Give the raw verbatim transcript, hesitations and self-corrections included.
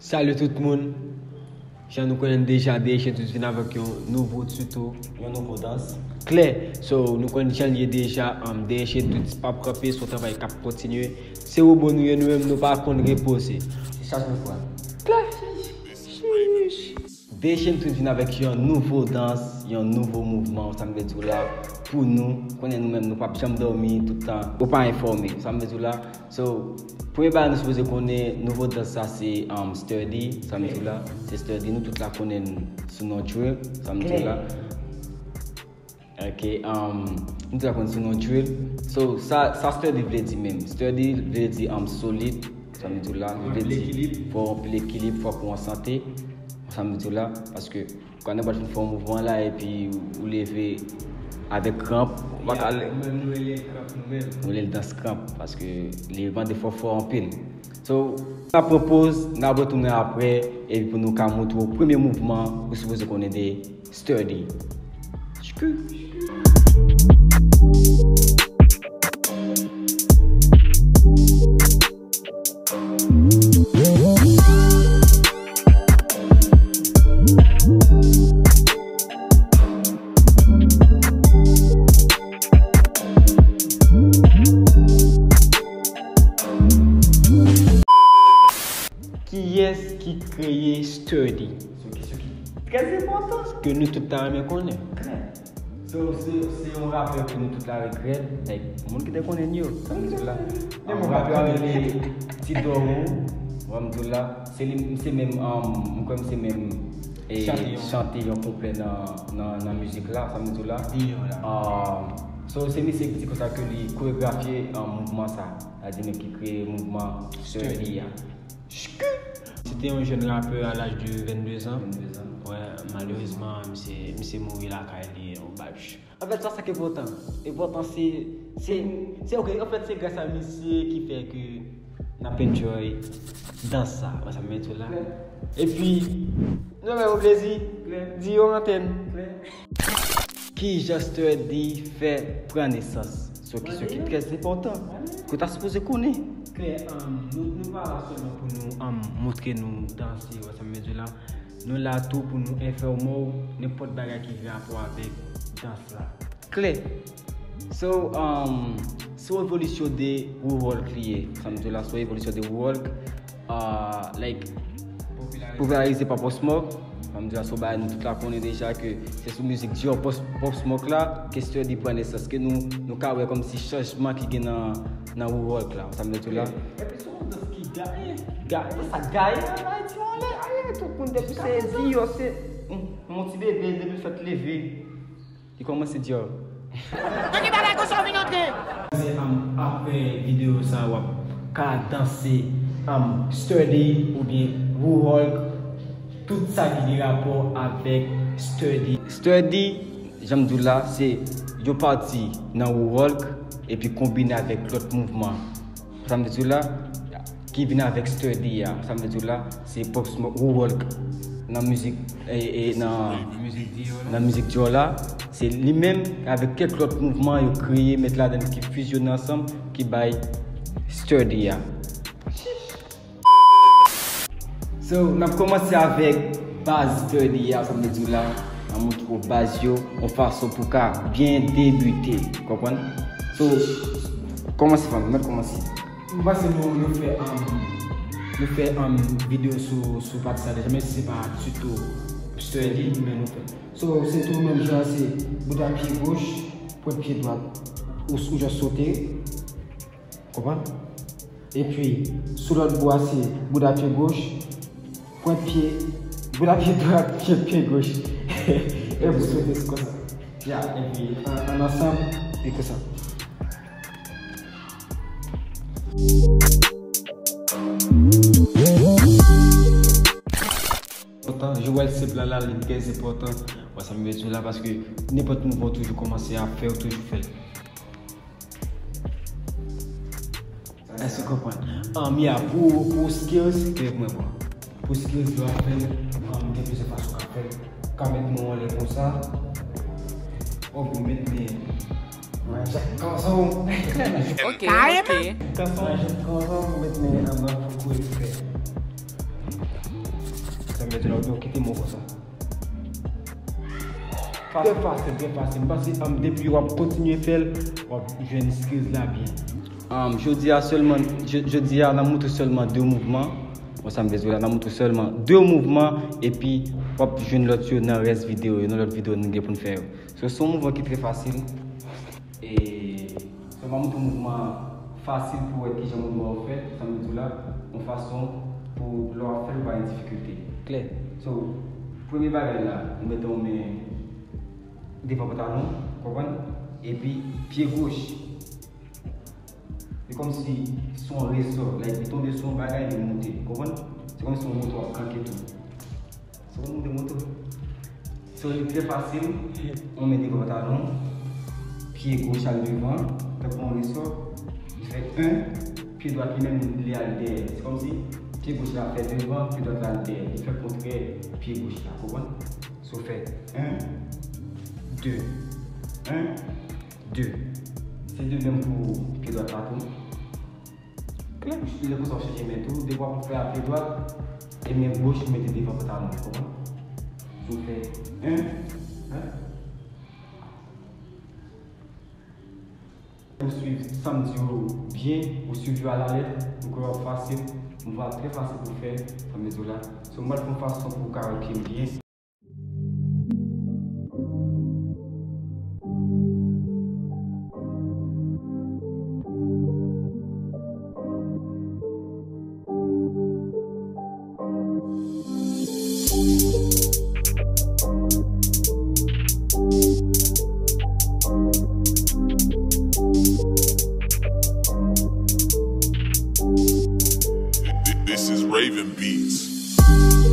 Salut tout moun. Jan nou konnen deja, D H Tunes vin avèk yon nouvo tuto, yon nouvo dans. Klè. So, nou konn jan l ye deja, um, D H Tunes p ap kanpe, se yon travay k ap kontinye. Se wobo nou ye, nou menm nou pa konn repoze. Se chak jou fwa. Klè. D H Tunes vin avèk yon nouvo dans, yon nouvo mouvman, sa m vle di w la, pou nou, konnen nou menm nou p ap janm dòmi tout tan, ou pa enfòme, sa m vle di w la. So, premye bagay nou sipoze konnen, nouvo dans sa se, um, Sturdy, sa m di w la, se Sturdy, nou tout la konnen l sou non Drill, sa m di w la. Ok, um, nou tout la konnen l sou non Drill. So, sa, sa Sturdy vle di menm? Sturdy vle di, um, solid, sa m di w la, li vle di fò w anpil ekilib, fò w an sante, sa m di w la, paske Kwa nenpòt moun fè yon mouvman la epi ou leve avèk kranp, ou pa ka. Ou menm nou rele l kranp nou menm. Nou rele l dans kranp paske li mande fò fò anpil. So, n ap pran poz, n ap retounen apre epi pou nou ka montre w premye mouvman ou sipoze konnen de Sturdy. Shku. Kiyès ki kreye Sturdy? Se yon kesyon ki trè enpòtan. Ke nou tout ta renmen konnen. So, se, se yon rapè ke nou tout la regrèt, like, moun ki te konnen yo, sa m di la. Yon rapè rele Ti Dòwo, sa m di la, se li, se menm, um, mwen kwè se menm, e, chante yon kouplè nan, nan, nan mizik la, sa m di la. Um, so, se misye ki di konsa ke li koregrafye, um, mouvman sa, sa di menm ki kreye mouvman Sturdy a. Shku! Se te yon jèn rapè a laj de vennde zan. Vennde zan. Wè, malerezman, misye, misye mouri lakay li, yon bagay. Anfèt, sa, sa ki enpòtan. Enpòtan, se, se, se, ok, anfèt, se gras a misye ki fè ke n ap enjoy dans sa. Wè sa m vle di w la. Epi, nou fè yon plezi, di yo antèn. Kijan Sturdy fè pran nesans? Se yon kesyon ki trè enpòtan. Ke w ta sipoze konnen. Klè, um, nou, nou pa la sèlman pou nou, um, montre nou danse, wè sa m vle di la. Nou la tou pou nou enfòme w nenpòt bagay ki gen rapò avèk dans la. Klè. So, um, se yon evolisyon de Wu Walk li ye. Sa m di la, se yon evolisyon de Wu Walk. Ah, like, popilarize pa Pop Smoke. Sa m di la, se yon bagay nou tout la konnen deja ke se sou mizik Dior Pop, Pop Smoke la ke Sturdy pran nesans, ke nou, nou ka wè kòmsi chanjman ki gen nan, nan Wu Walk la. Sa m vle di la. Epi se yon dans ki gaye. Gaye, sa gaye an Ayiti anlè. Gaye, tout moun depi se Dior, se, mm, mon ti bebe depi l fèk leve. Li kòmanse di, oh. Nan ki bagay konsa w vin antre? Se, um, apre videyo sa w ap ka danse, um, Sturdy oubyen Wu Walk, tout sa ki gen rapò avèk Sturdy. Sturdy, jan m di w la, se yon pati nan Wu Walk epi konbine avèk lòt mouvman. Sa m vle di w la, ki vin avèk Sturdy a. Sa m vle di w la, se Pop Smoke, Wu Walk nan mizik, e, e, nan, nan mizik Dior la. Se li menm avèk kèk lòt mouvman yo kreye, met ladan ki fizyone ansanm, ki bay Sturdy a. So, n ap kòmanse avèk baz Sturdy a, sa m vle di w la. N ap montre w baz yo, yon fason pou ka byen debite. Konprann? So, kòmanse, fanmi, mèt kòmanse. M panse nou, nou fè, um, nou fè, um, videyo sou, sou pati sa deja, menm si se pa tuto Sturdy, men nou fè. So, se tou menm jan, se bouda pye goch, pwent pye dwat, ou, ou just sote. Konprann? Epi, sou lòt bò a, se bouda pye goch, pwent pye, bouda pye dwat, pye, pye goch. Epi, sote sou konsa. Ya, epi, an, an ansanm, e konsa. Enpòtan, je wè l senp la, la, li trè enpòtan. Wè sa m vle di w la, paske nenpòt mouvman w toujou kòmanse ap fè, w toujou fè l. Èske w konprann? Um, yeah, pou, pou skills, ke mwen pran. Pou skills, yo ap fè l, um, gen plizyè fason w ka fè l. Ou ka met men w anlè konsa. Ou pou met men. Mwen, jak kanson. Ok, ok. Kanson, jak kanson, ou met men anndan pou kouri fè. Mèt la, ou kite m konsa. Trè fasil, trè fasil. M panse, um, depi w ap kontinye fè l, w ap jwenn skills la byen. Um, jodi a sèlman, je-, jodi a, n ap montre sèlman de mouvman. Bon, sa m vle di w la, n ap montre sèlman de mouvman, epi w ap jwenn lòt yo nan rès videyo yo, nan lòt videyo nou gen pou n fè yo. So, se yon mouvman ki trè fasil. E, so, m ap montre w mouvman fasil pou w wè kijan mouvman yo fèt, sa m vle di w la, yon fason pou lè w ap fè l, ou pa gen difikilte. Klè? So, premye bagay la, ou mete yon men devan pantalon, konprann? Epi, pye goch. Se kòmsi se yon resò, like, li tonbe sou yon bagay, li monte, konprann? Se kòmsi yon moto ap kanke tou. Se yon moto, moto. So, li trè fasil, yon men devan pantalon, pye goch al devan, tankou yon resò, li fè en, pye dwat li menm, li al dèyè. Se kòmsi pye goch la fè devan, pye dwat la al dèyè. Li fè kontrè pye goch la, konprann? So, fè en, de, en, de. Se de menm pou pye dwat la tou. Klè. Lè konsa w chanje men tou, depi w ap fè a pye dwat, e men goch ou mete devan pantalon, konprann? Si w fè en, en. Ou swiv sa m di yo byen, ou swiv yo alalèt, m kwè w ap fasil, m kwè w ap trè fasil pou fè, sa m di w la. So, m pral fè yon fason pou w ka wè pye m byen. This is Raven Beats.